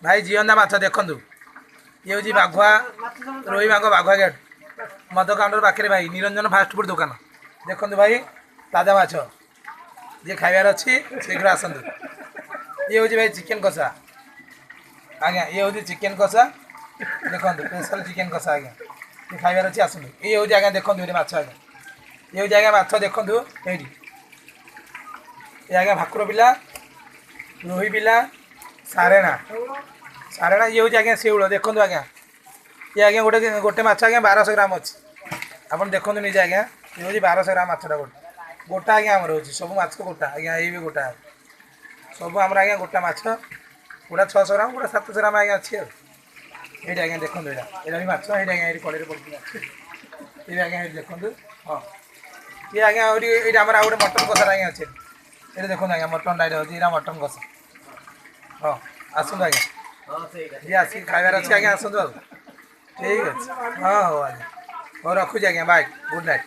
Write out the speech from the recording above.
ଭାଇ, ଜିଅନ୍ତା ମାଛ ଦେଖନ୍ତୁ। ଇଏ ହେଉଛି ବାଘୁଆ, ରୋହି ମାଙ୍କ ବାଘୁଆ ଗେଟ୍ ମଦ କାଉଣ୍ଟର ପାଖରେ ଭାଇ, ନିରଞ୍ଜନ ଫାଷ୍ଟଫୁଡ଼ ଦୋକାନ। ଦେଖନ୍ତୁ ଭାଇ, ତାଜା ମାଛ। ଯିଏ ଖାଇବାର ଅଛି ଶୀଘ୍ର ଆସନ୍ତୁ। ଇଏ ହେଉଛି ଭାଇ ଚିକେନ୍ କଷା ଆଜ୍ଞା। ଇଏ ହେଉଛି ଚିକେନ୍ କଷା, ଦେଖନ୍ତୁ, ସ୍ପେଶାଲ୍ ଚିକେନ୍ କଷା ଆଜ୍ଞା। ଯିଏ ଖାଇବାର ଅଛି ଆସନ୍ତୁ। ଇଏ ହେଉଛି ଆଜ୍ଞା, ଦେଖନ୍ତୁ ଏଇଠି ମାଛ ଆଜ୍ଞା। ଇଏ ହେଉଛି ଆଜ୍ଞା ମାଛ, ଦେଖନ୍ତୁ ଏଇଠି। ଏ ଆଜ୍ଞା ଭାକୁର ପିଲା, ରୋହି ପିଲା, ସାରେଣା, ସାରେଣା। ଇଏ ହେଉଛି ଆଜ୍ଞା ଶେଉଳ, ଦେଖନ୍ତୁ ଆଜ୍ଞା। ଇଏ ଆଜ୍ଞା ଗୋଟେ ଗୋଟେ ମାଛ ଆଜ୍ଞା 1200 ଗ୍ରାମ ଅଛି। ଆପଣ ଦେଖନ୍ତୁ ନିଜେ ଆଜ୍ଞା। ଇଏ ହେଉଛି 1200 ଗ୍ରାମ ମାଛଟା ଗୋଟେ ଗୋଟା ଆଜ୍ଞା। ଆମର ହେଉଛି ସବୁ ମାଛ ଗୋଟା ଆଜ୍ଞା। ଏଇ ବି ଗୋଟା, ସବୁ ଆମର ଆଜ୍ଞା ଗୋଟା ମାଛ। ଗୋଟା 600 ଗ୍ରାମ, ଗୋଟା 700 ଗ୍ରାମ ଆଜ୍ଞା ଅଛି। ଆଉ ଏଇଠି ଆଜ୍ଞା ଦେଖନ୍ତୁ, ଏଇଟା ବି ମାଛ। ଏଇଠି ଆଜ୍ଞା, ଏଇଠି କଡ଼େଇରେ ପଡ଼ିଛି ମାଛ। ଏଇଠି ଆଜ୍ଞା, ଏଇଠି ଦେଖନ୍ତୁ। ହଁ, ଇଏ ଆଜ୍ଞା ଆହୁରି ଏଇଟା ଆମର ଆଉ ଗୋଟେ ମଟନ୍ କଷାଟା ଆଜ୍ଞା ଅଛି ଏଇଠି। ଦେଖନ୍ତୁ ଆଜ୍ଞା, ମଟନ୍ଟା ଏଇଟା ହେଉଛି, ଏଇଟା ମଟନ୍ କଷା। ହଁ, ଆସନ୍ତୁ ଆଜ୍ଞା। ଯିଏ ଆସିକି ଖାଇବାର ଅଛି ଆଜ୍ଞା, ଆସନ୍ତୁ। ଆଉ ଠିକ୍ ଅଛି। ହଁ, ହଉ ଆଜ୍ଞା, ହଉ, ରଖୁଛି ଆଜ୍ଞା। Bye, good night.